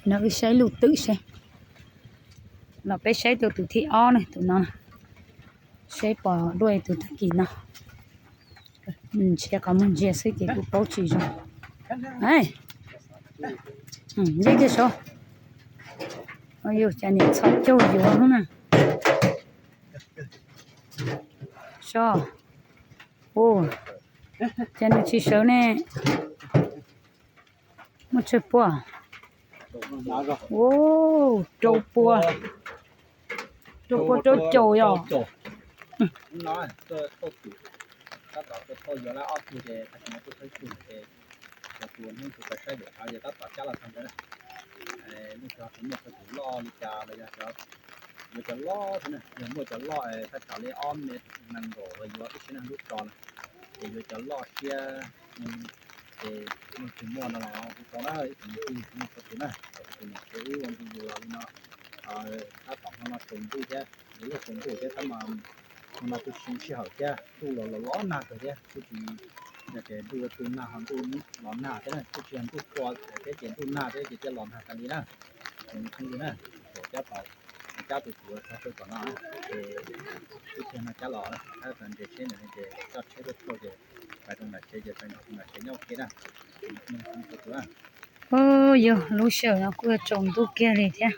No wb saib lub twm seb. No peb saib tus thib ob ne, tus no. Saib pom dua tus tag kis no. Ntsia qhov muag ntsia xwb ces kuj paub tsis zoo. Nce kiag saud. Yus cas niam txhom caug yuav na. So. Cas nws tsis sawv ne. Muaj tsawg pua? Rau pua. Rau pua rau caum yom. Tab tom tuaj thauj yuav lawm ob tug ces tab sis no tuaj thauj ib tug ces cov tus hnub tus pais saib yam qhov yog tab tom cab los txog ntawd na. Lub cov tus muaj cov tus loj li cas los yog cov, yuav cov loj xwb na, yog muaj cov loj thaj tsam li ob mev nees nkaum los yuav ib tsheb neeg lub tso na, ces yuav cov loj siab ces muaj tsis muaj no los hu tau na, ib tsoom niam txiv muaj txhua tus na, txhua tus niam tsev wb ua ntu zus los li no, tab tom hmo no tsaus ntuj thiab, lub tsaus ntuj thiab tab mas hmo no kuj zoo sij hawm thiab, ntuj los los los nag kawg thiab, kuj tsis yog ces ntuj tu nag ho ntuj los nag thiab na, kuj tsis yog ntuj tua thiab ces ntuj nag thiab ces thiaj los nag tas li na. Ces nws pheej li na, cab tau, cab tus tuav txog rau tom no, ces ib pliag no cab los, tab tom nres tsheb ntawm no ces coj tsheb tuaj thauj ces pais rau nram tsev ces pais nram tsev nyob ua ke na. Yog lub sij hawm no kuj yuav tsaus ntuj kiag li thiab,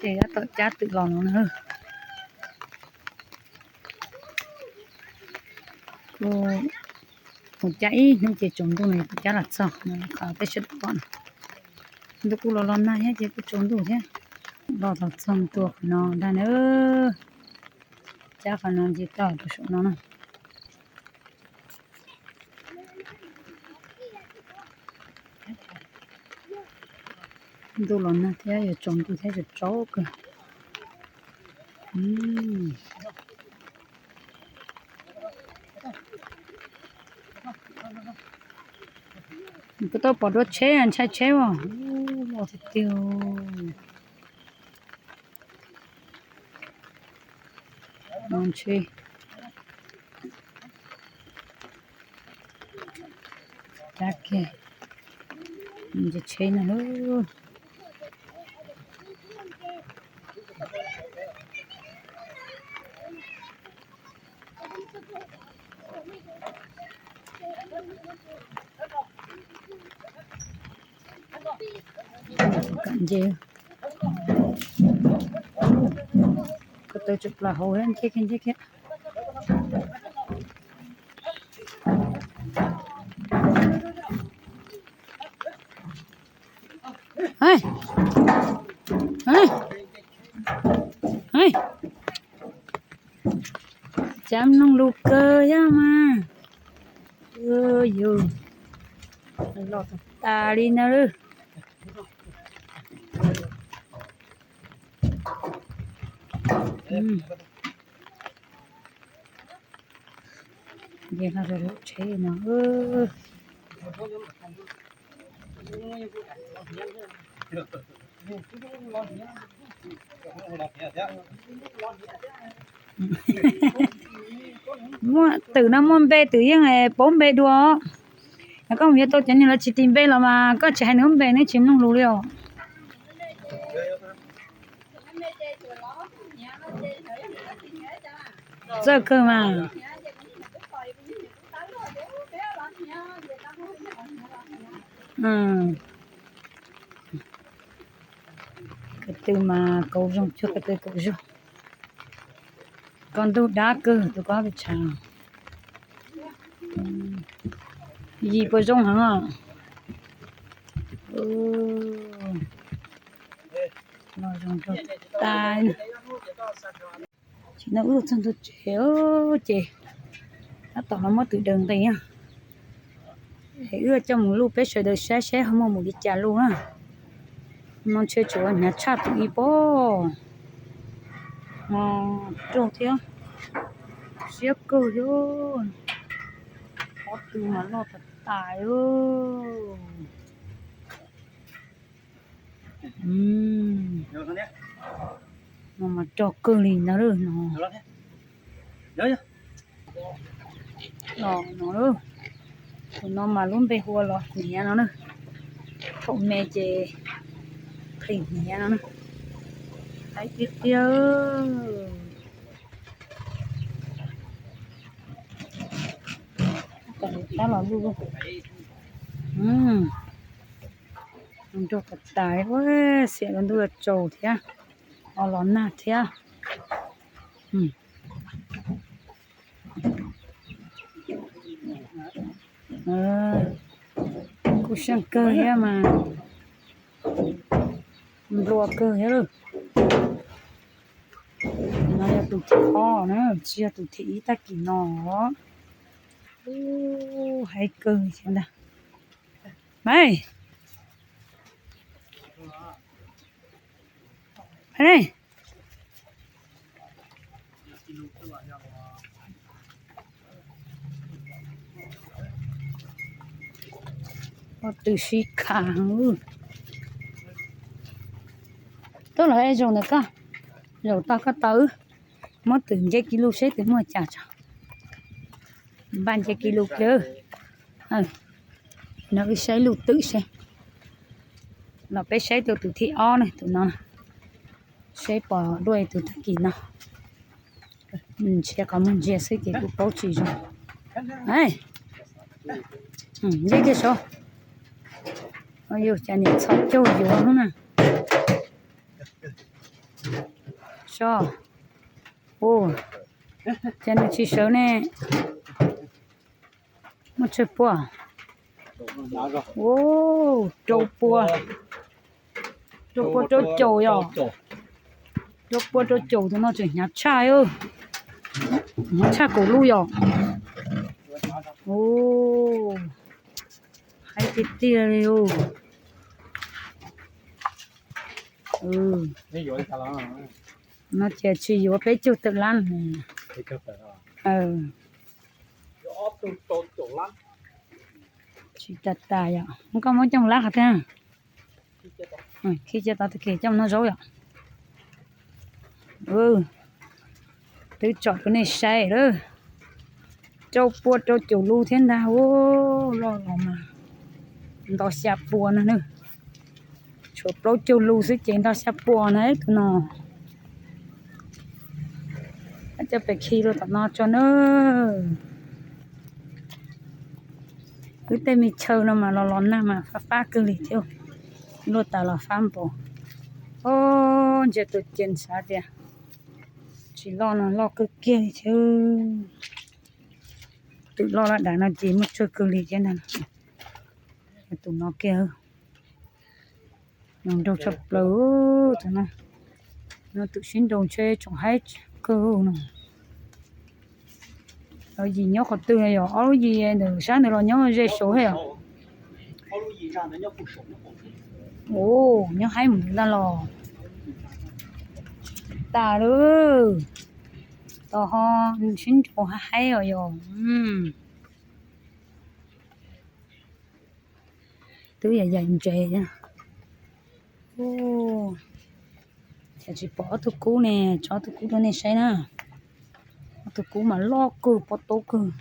ces tab tom cab twm los no na. Kuj mus cab ib hnub ces tsaus ntuj no kuj cab los txog no qhov peb sawv daws pom no. Ntuj kuj los los nag thiab ces kuj tsaus ntuj thiab. Los txog ntua qhov no ntag na. Cab qhov no nce toj rau saum no na. Ntuj los nag thiab yuav tsaus ntuj thiab tsaus tsaus kawg. Kuv tau pom dua tsheb ntshai tsheb os, los tiag tiag. Cab kiag tsheb no. Kam nce, ko taw tsuas plam hauv thiab, nce kiag nce kiag. Cab mloog lus kawg yog mas. Yus los tas tas li ntawd. Nce no rau lub tsheb no. Muaj twm no muaj npe, twm yeej paub npe dua. Koj mus yuav tau cov niag lawv tsis tis npe los mas koj tsis hais nws lub npe nws tsis mloog lus li os. Txawj kawg mas. Ko tw mas kauv zoo, cuag ko tw kauv zoo. Ko ntug dab kawg tus ko pes tsawg, yim puas zoo heev os. Los zoo rau tas. Tam no wb los txog ntua tsev ces tab tom los muab twm daws nqis na. Wb coj mus luj peb sawv daws saib saib ho muaj mus li cas luj na. No ntshe tseem ua hnav tshaj twm ib pob. Ho raug thiab, siab kawg thiab. Ob tw mas loj tas tas. No mas rog kawg li ntag no. Los no, tus no mas lub npe hu ua los hniav no na. Thaum me ces plis hniav no na. Haib tiag tiag. Tab los luj luj. Nrog tas tas, xiam los ntuj tsaus thiab, o los nag thiab. Kuj seej kawg thiab mas, nplua kawg thiab lawm. No yog tus thib ob na, tsis yog tus thib ib tag kis no. Haib kawg thiab ntag. Mas, ne, pob tw sib kham heev. Tuaj los es zaum ntawm koj, zaum tau koj tau wb. Muab twm nce kis lus seb twm muaj cas tso. Npaj nce kis lus kiag. No wb saib lub twm seb. Los peb saib tus, tus thib ob ne, tus no. Seb pom dua tus tag kis no. Ntsia qhov muag ntsia xwb ces kuj paub tsis zoo. Nce kiag saud. Yus cas niam txhom caug yuav hnub na. So, cas nws tsis sawv ne. Muaj tsawg pua? Rau pua, rau pua rau caum yom. Rau pua rau caum, tus no tseem hnyav tshaj, hnyav tshaj kaum lub yom. Haib tiag tiag li. No ces tsis yuav peb caug tawm lab. Tsis tas tas yom, koj muab coj lab qhov twg? Khij cia tod tag kis coj mus noj zaub yom. Twb tsom rau nej saib lawm. Rau pua rau caum lub thiab ntag. Loj los mas nto xya pua no na. Tshuav plaub caug lus xwb ces nto xya pua na tus no. Coj pem khi rau tom no tso na. Wb tej me chaw no mas los los nag mas fab fab kawg li thiab. Luaj tas los fab npaum. Ntsia tus ces xav tias tsis loj no loj kawg kiag li thiab. Twm loj laj dav no ces muaj tsawg kawg li thiab ntag. Tus no kiag, nrau tshaj plaws. Tus no, no twm sib nrau ntshe tsoom haib kawg no. Lub yim nyob qhov twg yom? Ob lub yim ntawm sab ntawd los nyob ze saud thiab yom? Nyob haib mus ntawd ntag los. Tas lawm. Tos ho sib nrau haib os yog. Twb yam yam ntses. Cas tsis pom ob tug kub ne, tso ob tug kub rau nej saib na. Ob tug kub mas loj kawg, pob taub kawg.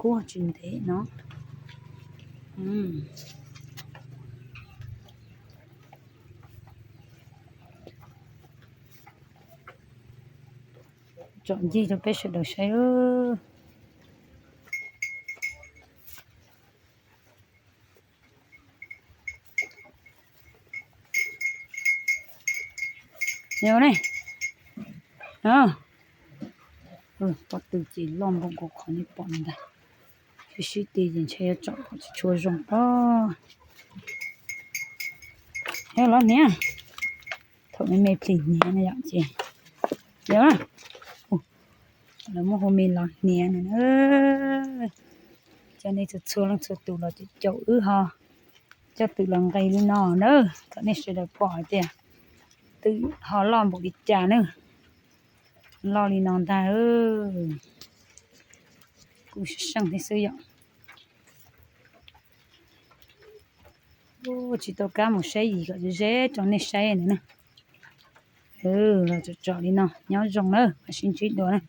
Kub tsis ntev no. Tsom ncig rau peb sawv daws saib. Yog ne, pob tw ces loj npaum nkaus qhov nej pom no ntag. Sib sib ti ces ntshe yuav tsom kom tsis tshua zoo pob. Yog los hniav, thaum me me plis hniav no yom ces, yog, lawv muab hu me los hniav no. Cov nej txhua txhua leej txhua tus los caum wb ho coj twm los nqis li no na, kom nej sawv daws pom hais tias twm ho loj npaum li cas na. Loj li no ntag. Kuj seej thiab xwb yom. Tsis tau kab mus saib yim kom ze ze rau nej saib ntawd na. Los tsom tsom li no, nyob zoo na, mam sib ntsib dua na.